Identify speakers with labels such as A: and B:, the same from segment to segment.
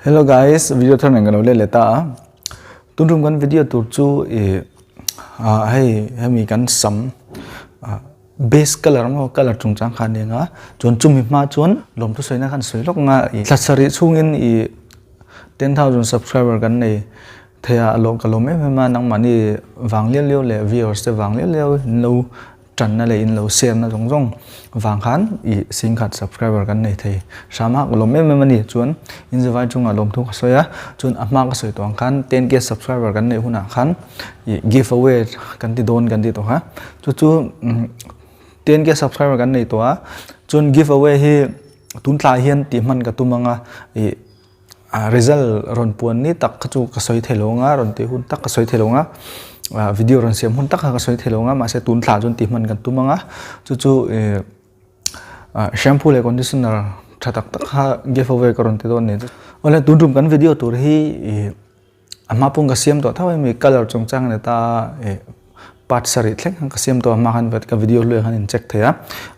A: Hello guys, video thar nen kan lo let leh ta a. Tun tum kan video tur chu i hei hemi kan sam base color maw color chungchang kha a ni ang a. Chuan chumi hma chuan lawmthu sawina khan sawi lawk ang a. Thla sarih chhungin i 10,000 subscriber kan nei thei a, a lawm ka lawm em em a. Nangmahni vang liau liau leh viewers te vang liau liau in lo Tanna leh in lo share na zawng zawng vang khan i singkhat subscriber kan nei thei hram a, ka lawm em em a ni. Chuan in zivai chungah lawmthu ka sawi a, chuan a hma ka sawi tawh ang khan 10k subscriber kan neih hunah khan i give away kan ti dawn kan ti tawh a, chu chu 10k subscriber kan nei tawh a, chuan give away hi tun tlai hian tih hman ka tum ang a i A result rawn puan ni tak kha chu ka sawi thei lo anga, rawn tih hun tak ka sawi thei lo anga, video rawn siam hun tak kha ka sawi thei lo anga, mahse tun thla chuan tih hman kan tum anga, chu chu ih shampoo leh conditioner tha tak tak kha give away ka rawn ti dawn a ni. Awle tun tum kan video tur hi ih A hma pawh ka siam tawh tho hemi colour chungchang a ni ta a ih part sarih thleng khan ka siam tawh a hma khan ka video hluiah khan in check thei a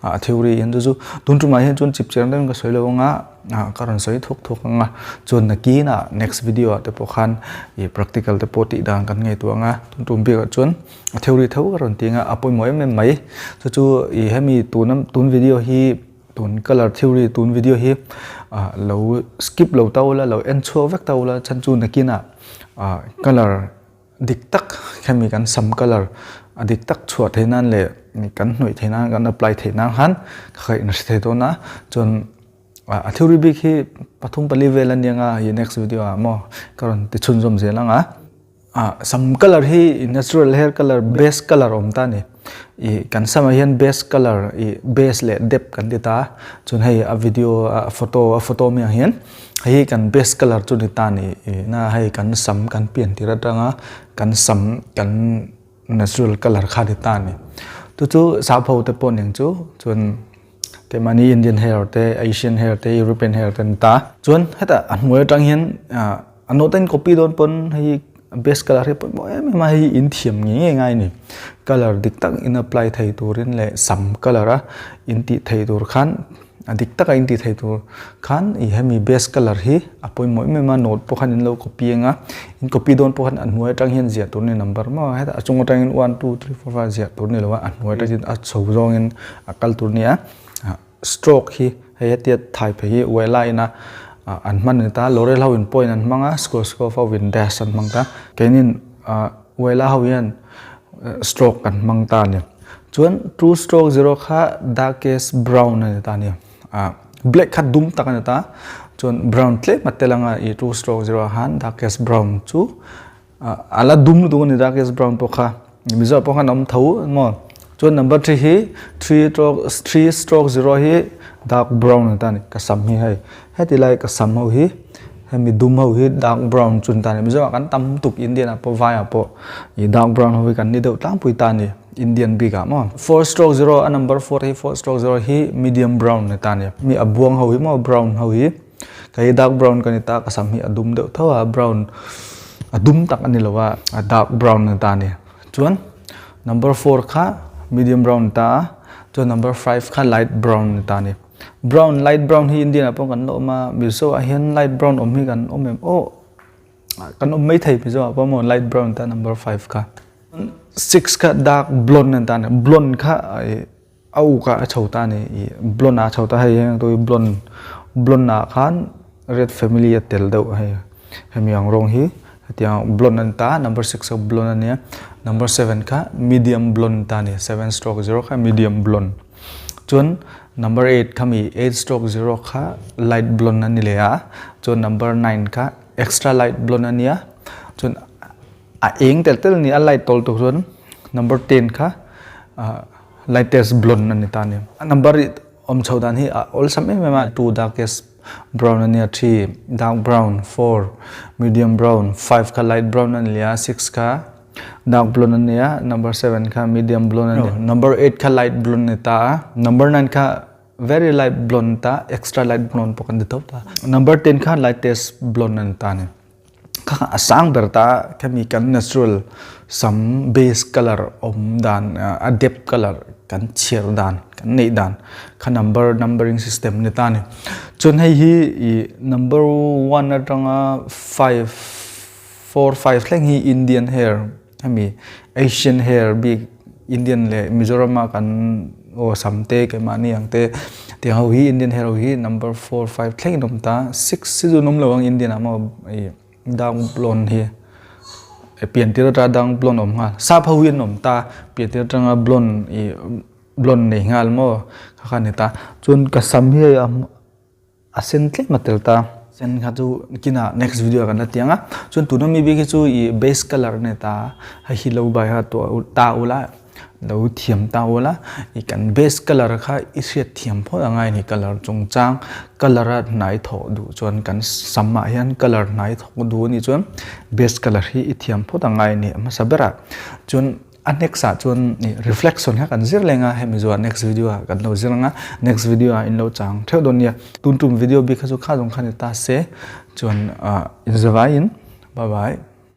A: ah theory hian chu chu tun tumah hian chuan chip chiang deuhin ka sawi lo ang a ah ka rawn sawi thuk thuk ang a chuan nakinah next video ah te pawh khan ih practical te pawh tih dan kan ngaihtuah ang a tun tum bikah chuan a theory tho ka rawn ti ang a a pawimawh em em mai chu chu ih hemi tuna tun video hi. Tun colour theory tun video hi ah lo skip lo ta ula lo en chhuak vek ta ula chhan chu nakinah ah colour dik tak hemi kan sam colour a dik tak chhuah theih nan leh kan hnawih theih nan kan apply theih nan khan ka kaihna hre thei dawn a chuan ah a theory bik hi pathum pali vel a nia nga ih next video ah maw ka rawn ti chhunzawm zel ang a. Ah sam colour hi natural hair colour base colour awm ta a ni ih kan samah hian base colour ih base leh depth kan ti ta a chuan hei a video a photo a photo ami ang hian hei hi kan base colour chu ni ta a ni ih na hei kan sam kan pian tir atanga kan sam kan natural colour kha ni ta a ni chu chu sap ho te pawh nen chu chuan keimahni Indian hair te Asian hair te European hair te an ni ta chuan hetah a hnuai atang hian ah. A note in copy dawn pawn hei base colour hi pawimawh em em a hei in thiam ngei ngei ngai a ni colour dik tak in apply thei turin leh sam colour a in tih thei tur khan a dik taka in tih thei tur khan ih hemi base colour hi a pawimawh em em a note pawh khan in lo copy ang a in copy dawn pawh khan a hnuai atang hian ziah tur a ni number maw hetah a chung atangin one two three four five ziah tur a ni lo a a hnuai atangin a chho zawngin a kal tur a ni a. Stroke hi hei hetia thai phei hi uai laiin a an hman a ni ta L'Oreal ho in point an hmang a Schwarzkopf ho in dash an hmang ta keinin uai lai ho hian stroke kan hmang ta a ni chuan two stroke zero kha darkest brown a ni ta a ni black kha dum tak a ni ta chuan brown tlem a tel anga ih two stroke zero ah khan darkest brown chu. A la dum lutuk a ni darkest brown pawh kha Mizo pawh khan a awm tho maw chuan number 3 hi 3 stroke 3 stroke 0 hi dark brown a ni ta a ni ka sam hi hei heti lai ka sam ho hi hemi dum ho hi dark brown chu a ni ta a ni Mizo ah kan tam tuk Indian ah pawh vai ah pawh ih dark brown ho hi kan ni deuh tlangpui ta a ni Indian bik ah maw 4 stroke 0 a number 4 hi 4 stroke 0 hi medium brown a ni ta a ni mi a buang ho hi maw brown ho hi. Ka hi dark brown ka ni ta ka sam hi a dum deuh tho a brown a dum tak a ni lo a a dark brown a ni ta a ni chuan number four kha medium brown a ni ta a chuan number five kha light brown a ni ta a ni brown light brown hi Indian ah pawh kan la awm a Mizo ah hian light brown awm hi kan awm em aw kan awm maithei Mizo ah pawh maw light brown a ni ta number five kha six kha dark blonde a ni ta a ni blonde kha ih. A uk ah a chho ta a ni ih blonde ah a chho ta hei heng tui blonde blonde ah khan red family a tel deuh hei hemi ang rawng hi hetiang blonde a ni ta number six kha blonde a nia number seven kha medium blonde a ni ta a ni seven stroke zero kha medium blonde chuan number eight kha mi eight stroke zero kha light blonde a ni leh a chuan number nine kha extra light blonde a nia chuan a eng tel tel a ni a light tawl tuk chuan number ten kha ah. Lightest blonde a ni ta a ni. A number i awm chho dan hi a awlsam em em a, two darkest brown a nia, three dark brown, four medium brown, five kha light brown a ni a, six kha dark blonde a ni a, number seven kha medium blonde a ni a, number eight kha light blonde a ni ta a, number nine kha very light blonde ta, extra light blonde pawh kan ti tho ta, number ten kha lightest blonde a ni ta a ni. Kha kha a sang ber ta khami kan natural sam base color awm dan a depth color kan chhiar dan kan neih dan kha number numbering system ni ta a ni. Chuan hei hi ih number one atanga five four five thleng hi Indian hair hemi Asian hair bik Indian leh Mizoram a kan aw sam te keimahni ang te tiang ho hi Indian hair ho hi number four five thleng in awm ta six hi chu an awm lo ang Indian ah maw ih dark blonde hi pian tir atanga dark blonde awm nghal sap ho hi an awm ta pian tir atanga blonde ih blonde nei nghal maw kha kha a ni ta chuan ka sam hi hei a. A sen tlem a tel ta. Sen kha chu kinah next video ah kan la ti ang a. Chuan tuna mi bik hi chu ih base colour a ni ta a. Hei hi lo bai kha tuah ta ula lo thiam ta ula ih kan base colour kha i hriat thiam phawt ang a ni colour chungchang colour a hnai thawh duh chuan kan sam ah hian colour hnai thawk duh a nih chuan base colour hi i thiam phawt ang a ni hmasa berah chuan. A next ah chuan ih reflection kha kan zir leng a hemi zawh ah next video ah kan lo zir ang a next video ah in lo chang theuh dawn nia tun tum video bik kha chu kha zawng kha ni ta se chuan ah inzavaiin bye bye.